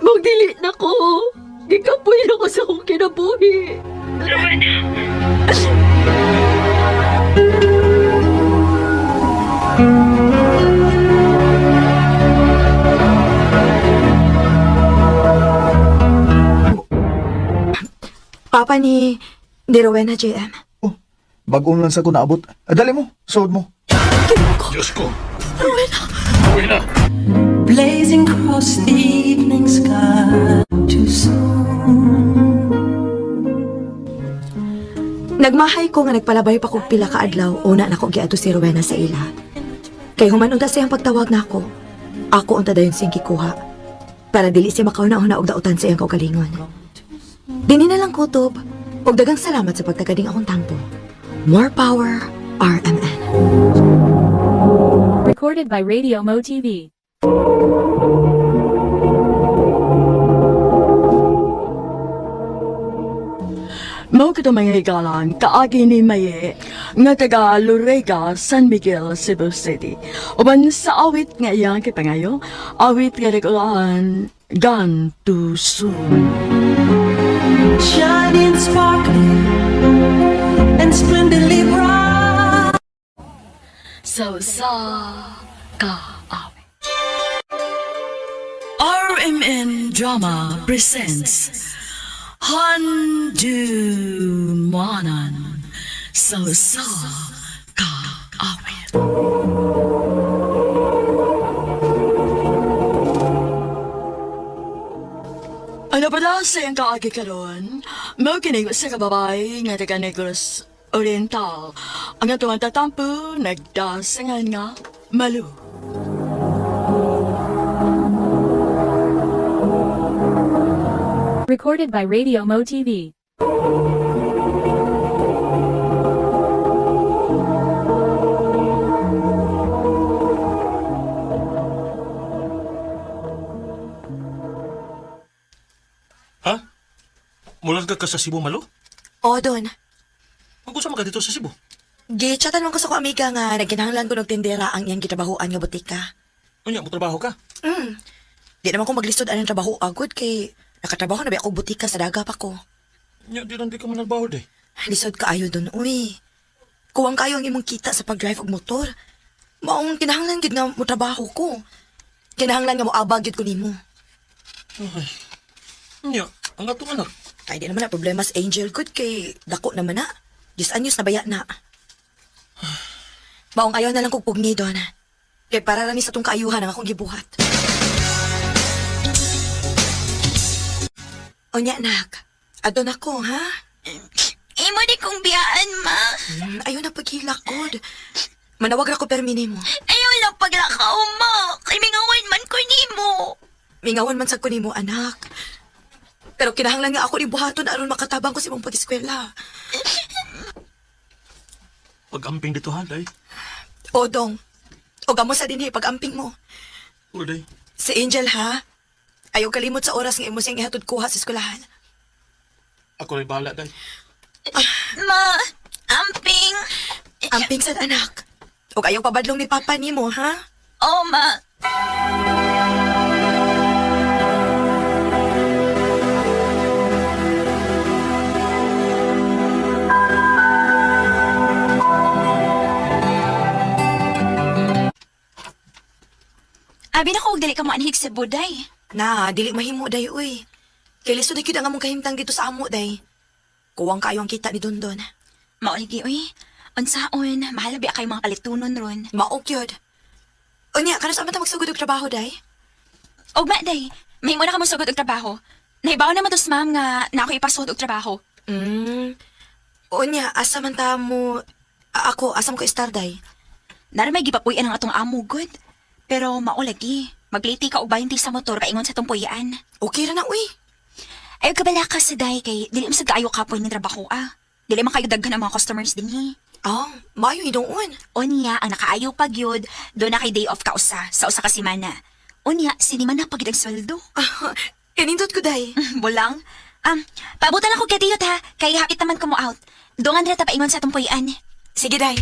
Mong dili na ko. Gikapoy na ko sa akong kinabuhi. Papa ni Rowena, JM. Oh, bag-on lang sa ko naabot. Ah, dali mo, suod mo. Diyos ko. Rowena! Rowena! Blazing across the evening sky too soon. Nagmahay ko nga nagpalabay pa kog pila ka adlaw una nako giadto si Rowena sa ila. Kay human unta siyang pagtawag nako. Ako unta dayon siyang gikuha para dili siya makauna-una og dautan sa iyang kaugalingon. Dinhi na lang kutob og dagang salamat sa pagtagading akong tampo. More power, RMN. Recorded by Radio Mo TV. Mao kato mga higalan, kaagi ni Maye, nga taga Lorega, San Miguel, Cebu City. Uban sa awit nga iyang kipangayo, awit nga nag-ulaan, Gone Too Soon. Shining, sparkling, and splendidly bright. So sa kaawit. RMN Drama presents Handumanan sa sa kaawit. Ano ba na sa iyang kaagi karon? Mao kining sa kababay nga taga Negros Oriental. Ang atong tatampo nagdasangan nga Malu. Recorded by Radio Mo TV. Ha? Mulan ka ka sa Cebu, Malo? O don, Ang gusto mo ka dito sa Cebu? gichatan man ko sa ko amiga nga nagkinahanglan ko og tindera ang iyang gitrabahoan nga butika. Unya, mo trabaho ka? Di naman ko maglisod anang trabaho agad kay nakatrabaho na ba ako butika sa daga pa ko. Unya, di lang di ka manarbaho, day. Lisod kaayo dun, uy. Kuwang kayo ang imong kita sa pag-drive og motor. Maong kinahanglan gid nga mo trabaho ko. Kinahanglan nga moabag gid ko nimo. Unya, ang atong anak. Ay di naman na problema sa Angel good kay dako naman na. Diyos anyos na baya na. Maong ayaw na lang kog pugni doon. Kay para ra ni sa tong kaayuhan ang akong gibuhat. Unya nak, adon ako ha? Imo di kong biyaan, ma. Ayaw na paghilak god. Manawag ra ko permi nimo. Ayaw lang paglakaw, ma. Kay mingawan man ko nimo. Mingawan man sa ko nimo anak. Pero kinahanglan nga ako ni buhaton aron makatabang ko sa imong pag-eskwela. Pag-amping dito, ha, day? O dong, o gamo sa dinhi pag-amping mo. O, day. Si Angel ha, ayaw kalimot sa oras nga imo siyang ihatod kuha sa eskwelahan. Ako rin bahala, day. Ma, amping. Amping sad anak. O ayaw pabadlong ni Papa nimo ha. Oh, ma. Abi na ko og dili ka mo anhig sa buday. Na, dili mahimo day uy. Kay lisod na gyud ang among kahimtang dito sa amo day. Kuwang kayo ang kita ni Dondon. Mauligi uy. Unsaon, mahal biya kay mga palitunon ron. Mao gyud. Unya, kanus man ta magsugod og trabaho day? Og ma day, mahimo na ka mosugod og trabaho. Nahibaw naman to sa ma'am nga na ako ipasugod og trabaho. Unya, asa man ta mo ako asa mo ko star day? Nara may gipapuy-an ang atong amo good. Pero mao lagi, magliti ka og 20 sa motor kaingon sa tong puy-an. Okay ra na uy. Ayaw kabala ka sa day kay dili man sad kaayo kapoy ng trabaho ah. Dili man kayo daghan ang mga customers dinhi. Oh, maayo hinuon. Unya, ang nakaayo pag yun, doon na kay day off ka usa, sa usa ka semana. Unya, sinima na pagid ang sweldo. Kanindot ko day. Bulang. Pabutan lang ko kay Tiyot ha, kay hapit naman ko mo out. Doon nga ta paingon sa atong puy-an. Sige day.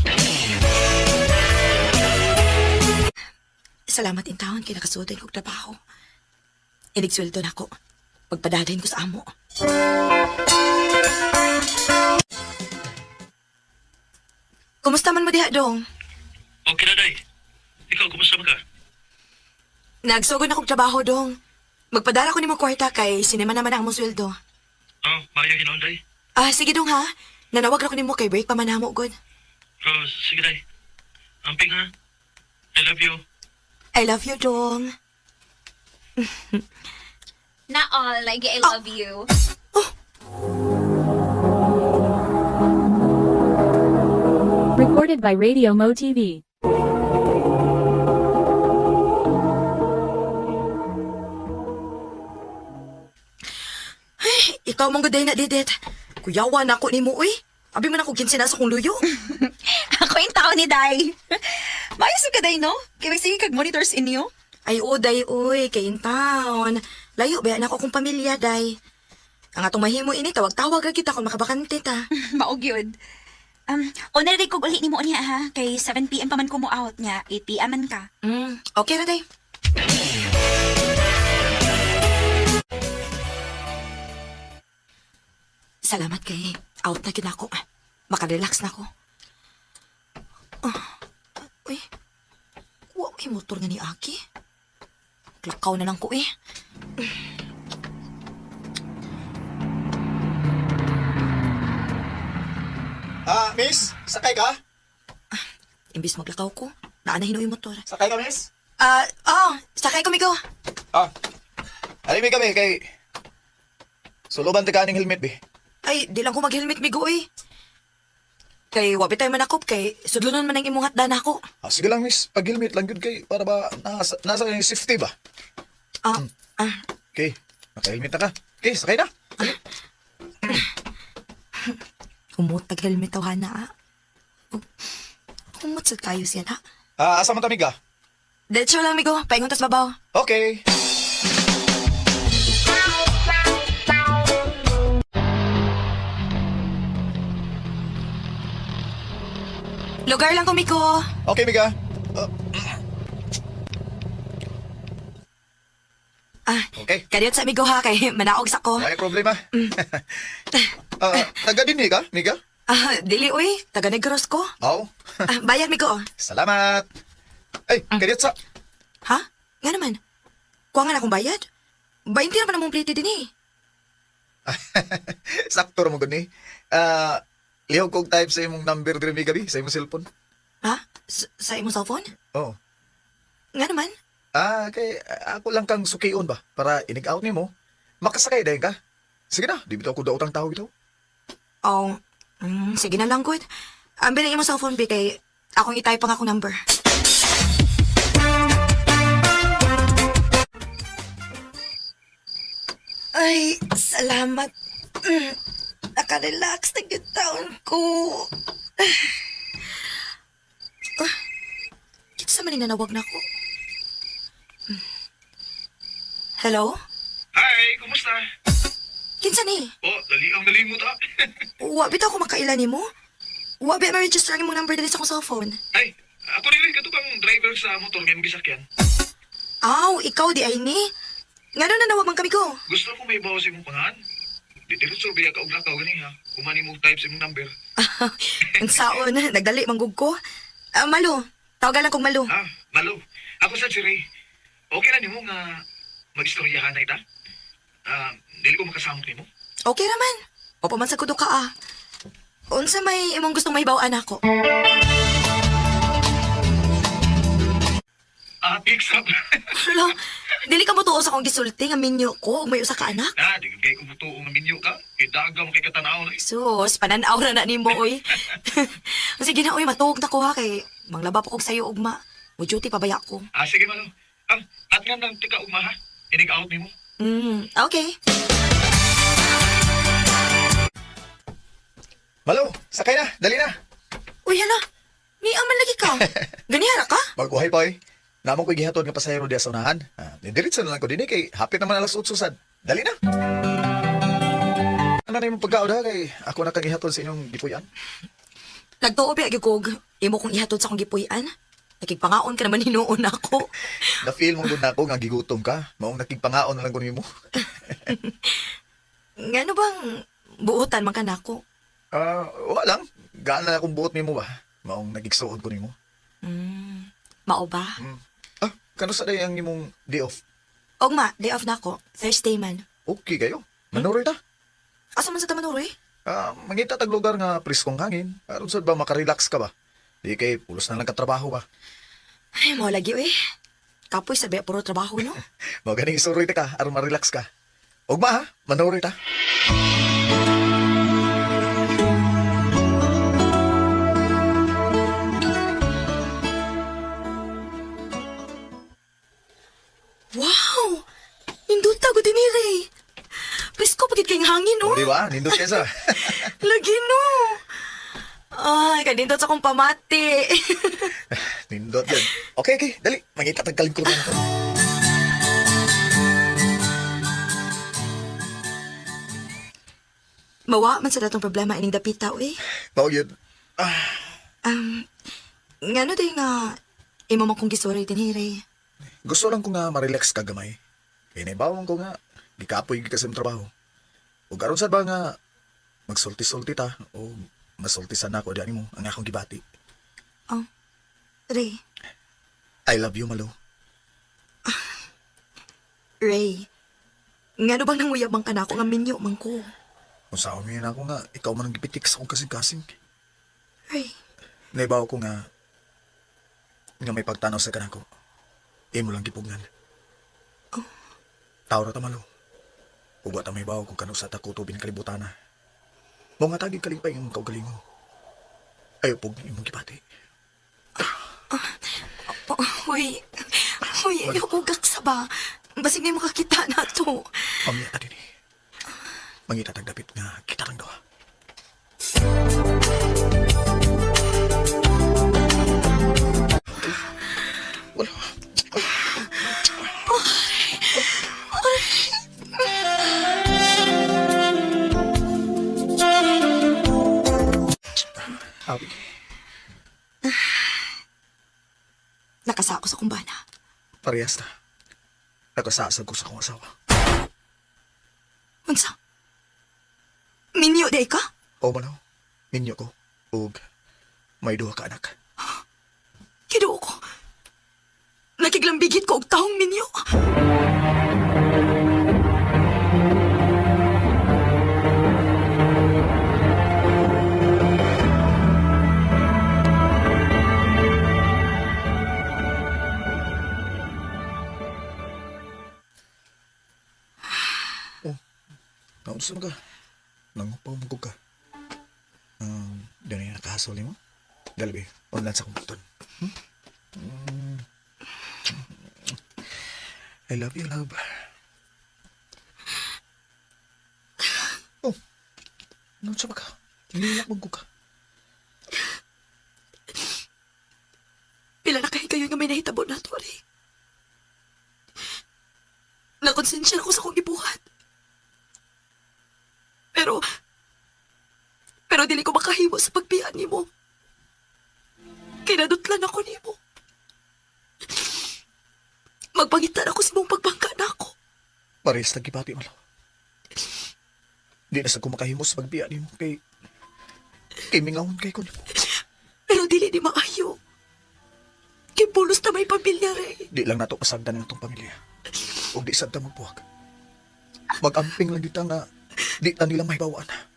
Salamat in taon kay nakasuotin kog trabaho. Inigsweldo na ako. Pagpadadahin ko sa amo. Kumusta man mo diha, dong? Okay na, day. Ikaw, kumusta man ka? Nagsugod na kog trabaho, dong. Magpadara ko nimo kwarta kay sinema naman ang among sweldo. Oh, maayo hinoon, day. Ah, sige dong ha. Nanawag ra ko nimo kay break pa man namo gud. Oh, sige, day. Amping, ha? I love you. I love you, dong. Not all, like, I love you. Recorded by Radio Mo TV. Ikaw mong guday na didet. Kuyawa na ako nimo uy. Abi man ako kinsi na sa kong luyo. Ako yung tao ni Day. Maayos ka, Day, no? Kaya sige kag monitors inyo. Ay, o, day, uy, kay in town. Layo ba na ako akong pamilya, day. Ang atong mahimo ini, tawag-tawag ra kita kung makabakante ta. Maog yun. Una rin kog uli nimo niya ha. Kay 7 p.m. pa man ko mo out niya. 8 p.m. man ka. Okay ra, day. Salamat kay out na gid ako. Makarelax na ako. Ah, uy, wa kay motor nga ni Aki. Klakaw na lang ko eh. Ah, miss, sakay ka? Imbis maglakaw ko, naanahin yung motor. Sakay ka, miss? Ah, oh, sakay ko, Migo. Ah, alimi kami kay... Suluban ta kaning helmet, be. Ay, di lang ko mag-helmet, Migo, eh. Kay wabi tayo manakop, kay sudlonon man ang imong hatdan ako. Ah, sige lang, miss. Pag-helmet lang yun kay para ba nasa yung safety ba? Ah, ah, Okay, naka-helmet na ka. Okay, sakay na. Humot tag-helmet aw, hana, ah. Humot sa kayo siya, na. Ah, asa man ta, miga? Diretso lang, Migo. Paingon tas babaw. Okay. Lugar lang ko, Migo. Okay, miga. Ah, Okay. Kadiyot sa Migo, ha, kay manaog sa ko. May problema. Ah, taga din ka, miga? Ah, dili, uy. Taga Negros ko. Oo. Ah, bayad, Migo. Salamat. Ay, kadiyot sa... Ha? Nga naman. Kuha nga na akong bayad. 20 naman ang mong plate din eh. Sakto ra mo gud ni. Ah, lihok kog type sa imong number diri miga bi, sa imong cellphone. Ha? Sa imong cellphone? Oo. Nga naman. Ah, kay ako lang kang sukion ba para inig-out nimo. Makasakay dayon ka. Sige na, di bitaw ko daotang tao bitaw. Oh, sige na lang, good. Ang bilang imong cellphone, bi, kay akong i-type ang akong number. Ay, salamat. Nakarelax na gyud taon ko. Ah, kinsa man ni nanawag na ko? Hello? Hi, kumusta? Kinsa ni? Oh, dali ang nalimot, ah. Wa bitaw ko makaila nimo. Wa ba ma-register ang imong number diri sa akong cellphone? Ay, ako rin, kato bang driver sa motor ngayon gisakyan? Aw, ikaw di ay ni. Ngano nanawag man kami ko? Gusto ko may bawas imong pangan. Di diretso biya ka og lakaw gani ha. Kumani mo type sa imong number. Ang saon, nagdali manggug ko. Ah, Malo, tawagan lang kong Malo. Ah, Malo. Ako sa si Ray. Okay na nimo nga magistoryahan na ita? Ah, dili ko makasamok nimo. Okay raman. Opo man sa kudo ka ah. Unsa may imong gustong mahibaw-an ako? Ah, pick up. Hala, dili ka mo tuo sa akong gisulti nga minyo ko ug may usa ka anak. Na, di kay ko mutuo nga minyo ka. Kay daga mo kay katanaw na. Sus, pananaw ra na nimo oy. Sige na oy, matuog na ko ha kay manglaba pa kog sayo ugma. Mo duty pa baya ko. Ah, sige Malo. Ah, at nga nang tika ugma ha. Inig out nimo. Okay. Malo, sakay na, dali na. Uy, hala. Ni aman lagi ka. Ganihara ka? Baguhay pa eh. Namo ko'y gihatod nga pasahero diya sa unahan. Ah, diretso na lang ko dinhi kay hapit naman alas 8 sad. Dali na. Ano na imong pagkaon ha kay ako na kang gihatod sa inyong gipuy-an. Nagtuo ba gyud kog imo kong ihatod sa akong gipuy-an? Nakigpangaon ka naman hinuon ako. Na-feel mo gud nako nga gigutom ka. Maong nakigpangaon na lang ko nimo. Ngano bang buotan man ka nako? Ah, wala lang. Gaan na akong buot nimo ba? Maong nagigsuod ko nimo. Mao ba? Ah, kano sa day ang imong day off? Ogma, day off nako. Thursday man. Okay kayo. Manuroy ta. Asa man sa Tamanuroy? Ah, mangita tag lugar nga preskong hangin. Aron sad ba makarelax ka ba? Di kay pulos na lang katrabaho ba. Ay, mo lagi eh. Kapoy sa puro trabaho, no? Mao ganing isuroy ta ka aron ma-relax ka. Ugma ha, manuroy ta. Wow! Nindot ko din ni Ray. Presko pagit kayong hangin, O, oh. di ba? Nindot kay sa. Lagi, no. Ay, kanindot sa akong pamati. Nindot yun. Okay, okay. Dali. Mangita tag kalingkuran ako. Mawa man sa datong problema ining dapita, eh. Mao yun. Ngano day nga, imo man kong gisuroy din Ray. Gusto lang ko nga ma-relax ka gamay. Kay naibawang ko nga, gikapoy gyud ka sa imong trabaho. Ug aron sad ba nga magsulti-sulti ta o masultisan nako di mo ang akong gibati. Oh, Ray, I love you, Malo. Ray. Ngano bang nanguyab man ka na ako nga minyo man ko? Kung saan yun ako nga, ikaw man ang gipitik sa akong kasing-kasing. Ray, Naibaw ko nga, nga may pagtanaw sa kanako. Imo lang gipugnan. Oh. Tao ra ta, Malo. Ug wa ta may baw kung kano sa takutubin kalibutan na. Mao nga tagig kalipay ang kaugalingon. Ayaw pug imong gibati. oh, uy, uy, ayaw ko gaksa ba? Basig na yung makakita na to. Pamya ta dinhi. Mangita tag dapit nga kita lang duha. Wala. Abi, Nakasako sa kumbana. Parehas na. Nakasasag ko sa akong asawa. Unsa? Minyo day ka? O manaw, ninyo ko. Ug may duha ka anak. Kiduo ko. Nakiglambigit ko og taong minyo. Oh, naunsa man ka? Nangupaw mo ka. Dili na nakahasol nimo? Dali be, unlan sa akong buton. I love you, love. Oh, naunsa ba ka? Nilak mo ka. Pila na kayo kayo nga may nahitabo na to, Ray. Nakonsensya na ako sa akong gibuhat. Pero dili ko makahiwa sa pagbiya nimo. Kinadutlan ako nimo. Magpangitan ako sa mong pagbangka na ako. Parehas lang gibati mo lang. Di na sa ko makahimos pagbiya nimo kay mingawon kay ko nimo. Pero dili ni maayo. Kay pulos na may pamilya, Ray. Di lang nato pasagdan ang atong pamilya. Ug di sad ta magbuwag. Mag-amping lang dita nga di ta nila mahibawaan.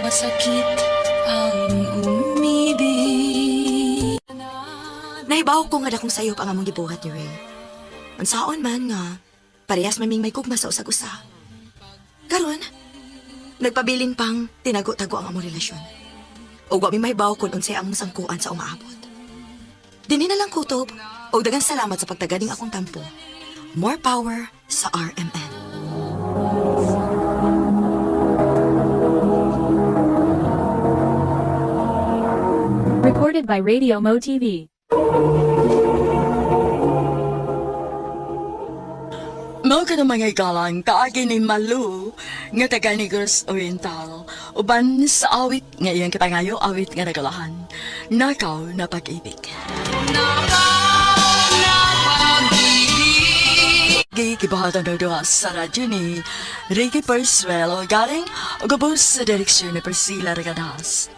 Masakit ang umibig. Nahibaw ko nga dakong sayop ang among gibuhat ni Ray. Unsaon man nga, parehas maming may gugma sa usag-usa. Karon, nagpabilin pang tinago-tago ang among relasyon. Ug wa mi mahibaw kung unsay among sangkuan sa umaabot. Dinhi na lang kutob, ug daghang salamat sa pagtaganing akong tampo. More power sa RMN. Recorded by Radio Mo TV. Mao ka mga igalang kaagi ni Malu nga taga Negros Oriental uban sa awit nga iyang kipangayo awit nga nagalahan. Nakaw na Pag-ibig. Nakaw na pag-ibig. Gigibuhatan na duha sa radyo ni Ricky Persuelo galing gubos sa direksyon ni Priscilla Regadas.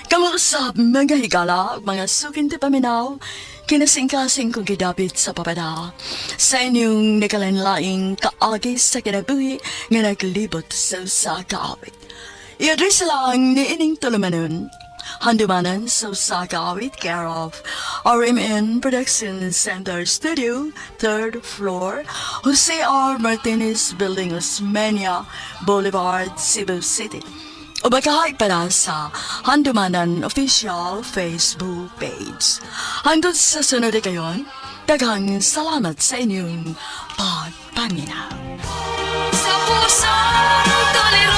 Kamuusap mga higala, mga suking ti paminaw, kinasingkasing kong gidapit sa papada. Sa inyong nakalanlaing kaagi sa kinabuhi nga naglibot sa usa ka awit. I-address lang ni ining tulumanon. Handumanan sa usa ka awit, care of RMN Production Center Studio, 3rd floor, Jose R. Martinez Building, Osmeña Boulevard, Cebu City. O baka pala sa Handumanan Official Facebook page. Hanggang sa sunod kayon, daghang salamat sa inyong pagpaminaw. Sa pusong tolerante.